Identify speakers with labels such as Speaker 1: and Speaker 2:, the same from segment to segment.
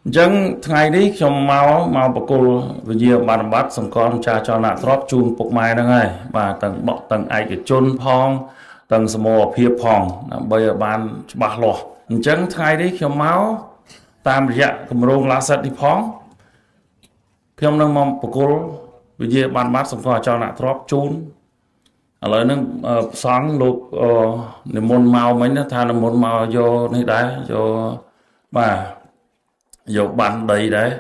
Speaker 1: អញ្ចឹងថ្ងៃនេះខ្ញុំមកបកគលវិញ្ញាបនបត្រសង្កល់ម្ចាស់ចលនាទ្រព្យជូនពុកម៉ែហ្នឹងហើយបាទទាំងបកទាំងឯកជនផងទាំងសមូហភាពផងដើម្បីឲ្យបានច្បាស់លាស់អញ្ចឹងថ្ងៃនេះខ្ញុំមកតាមរយៈគម្រោងឡាសិតនេះផងខ្ញុំនឹងមកបកគលវិញ្ញាបនបត្រសង្កល់ចលនាទ្រព្យជូនឥឡូវហ្នឹងប្រសង់លោកនិមន្តមកមិញថានិមន្តមកយកនេះដែរយកបាទយកបានដីដែរ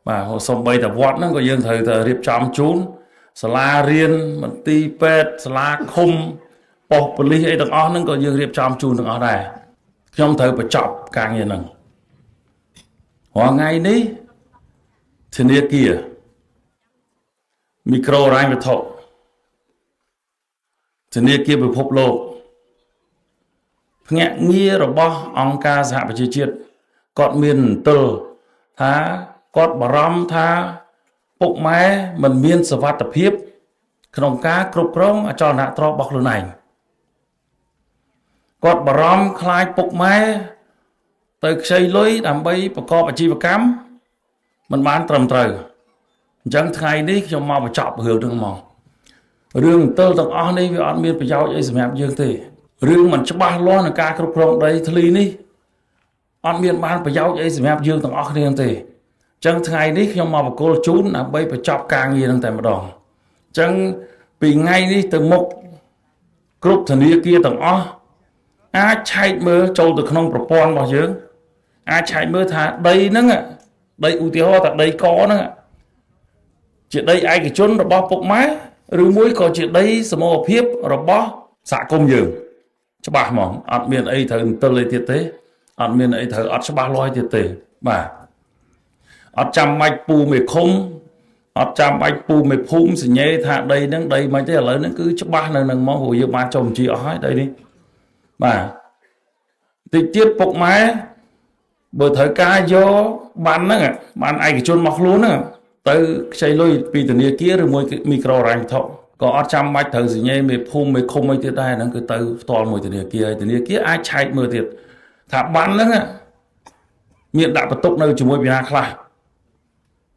Speaker 1: បាទសំបីតែវត្តហ្នឹងក៏យើងត្រូវតែរៀបចំជូនសាលារៀនមន្ទីរពេទ្យសាលាឃុំប៉ុស្តិ៍ប៉ូលីសអីទាំងអស់ហ្នឹងក៏យើងរៀបចំជូនទាំងអស់ដែរខ្ញុំត្រូវបញ្ចប់ការងារហ្នឹងរាល់ថ្ងៃនេះធនាគារមីក្រូរ៉ាញ់វត្ថុធនាគារពិភពលោកភ្នាក់ងាររបស់អង្គការសហប្រជាជាតិគាត់មានអន្ទិលថាគាត់បារម្ភថាពុកម៉ែមិនមានសុវត្ថិភាពក្នុងការគ្រប់គ្រងអចលនទ្រព្យរបស់ខ្លួនឯងគាត់បារម្ភខ្លាចពុកម៉ែទៅខ្ចីលុយដើម្បីប្រកបអាជីវកម្មមិនបានត្រឹមត្រូវអញ្ចឹងថ្ងៃនេះខ្ញុំមកបញ្ចប់រឿងហ្នឹងមករឿងអន្ទិលទាំងអស់នេះវាអត់មានប្រយោជន៍អីសម្រាប់យើងទេរឿងមិនច្បាស់លាស់ក្នុងការគ្រប់គ្រងដីធ្លីនេះអត់មានបានប្រយោជន៍អីសម្រាប់យើងទាំងអស់គ្នាទេអញ្ចឹងថ្ងៃនេះខ្ញុំមកបកគលជូនដើម្បីបញ្ចប់ការងារនឹងតែម្ដងអញ្ចឹងពីថ្ងៃនេះទៅមុខគ្រប់ធនាគារទាំងអស់អាចឆែកមើលចូលទៅក្នុងប្រព័ន្ធរបស់យើងអាចឆែកមើលថាដីហ្នឹងដីឧទាហរណ៍ថាដីកហ្នឹងជាដីឯកជនរបស់ពុកម៉ែឬមួយក៏ជាដីសមូហភាពរបស់សហគមន៍យើងច្បាស់ហ្មងអត់មានអីត្រូវអន្ទិលអីទៀតទេអត់មានអីត្រូវអត់ច្បាស់លាស់ទៀតទេបាទអត់ចាំបាច់ពូមេឃុំអត់ចាំបាច់ពូមេភូមិសញ្ញេថាដីហ្នឹងដីមិនទេឥឡូវហ្នឹងគឺច្បាស់នៅនឹងមកព្រោះយើងបានចុះបញ្ជីអស់ហើយដីនេះបាទតិចទៀតពុកម៉ែបើត្រូវការយកបានហ្នឹងបានឯកជនមកខ្លួនហ្នឹងទៅខ្ចីលុយពីធនាគារឬមួយមីក្រូរ៉ាញ់វត្ថុក៏អត់ចាំបាច់ត្រូវសញ្ញេមេភូមិមេឃុំអីទៀតដែរហ្នឹងគឺទៅផ្ទាល់មួយធនាគារហើយធនាគារអាចឆែកមើលទៀតថាបានហ្នឹងមានដាក់បន្ទុកនៅជាមួយពីណាខ្លះ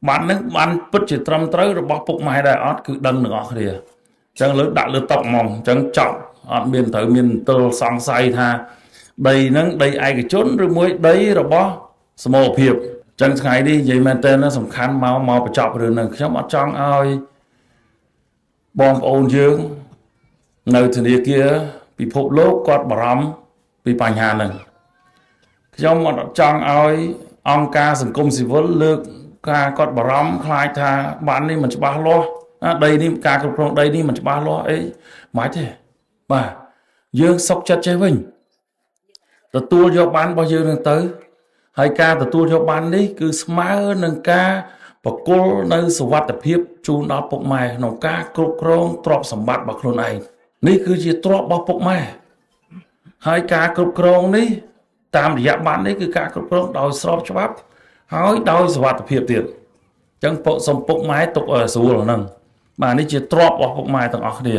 Speaker 1: បានហ្នឹងបានពិតជាត្រឹមត្រូវរបស់ពុកម៉ែដែរអត់គឺដឹងទាំងអស់គ្នាអញ្ចឹងលើដាក់លើតុហ្មងអញ្ចឹងចប់អត់មានត្រូវមានទល់សង្ស័យថាដីហ្នឹងដីឯកជនឬមួយដីរបស់សមូហភាពអញ្ចឹងថ្ងៃនេះនិយាយមែនតើសំខាន់មកបញ្ចប់រឿងហ្នឹងខ្ញុំអត់ចង់ឲ្យបងប្អូនយើងនៅធនាគារពិភពលោកគាត់បារម្ភពីបញ្ហាហ្នឹងខ្ញុំអត់ចង់ឲ្យអង្គការសង្គមស៊ីវិលលើកការគាត់បារម្ភខ្លាចថាបាននេះមិនច្បាស់លាស់ដីនេះការគ្រប់គ្រងដីនេះមិនច្បាស់លាស់អីមិនទេបាទយើងសុខចិត្តចេះវិញទទួលយកបានរបស់យើងនឹងទៅហើយការទទួលយកបាននេះគឺស្មើនឹងការបកគលនៅសុវត្ថិភាពជូនដល់ពុកម៉ែក្នុងការគ្រប់គ្រងទ្រព្យសម្បត្តិរបស់ខ្លួនឯងនេះគឺជាទ្រព្យរបស់ពុកម៉ែហើយការគ្រប់គ្រងនេះតាមរយៈបាននេះគឺការគ្រប់គ្រងដោយស្របច្បាប់ហើយដោយសុវត្ថិភាពទៀតអញ្ចឹងពុកសំពុកម៉ែទុកឲ្យស្រួលហ្នឹងបាទនេះជាទ្រព្យរបស់ពុកម៉ែទាំងអស់គ្នា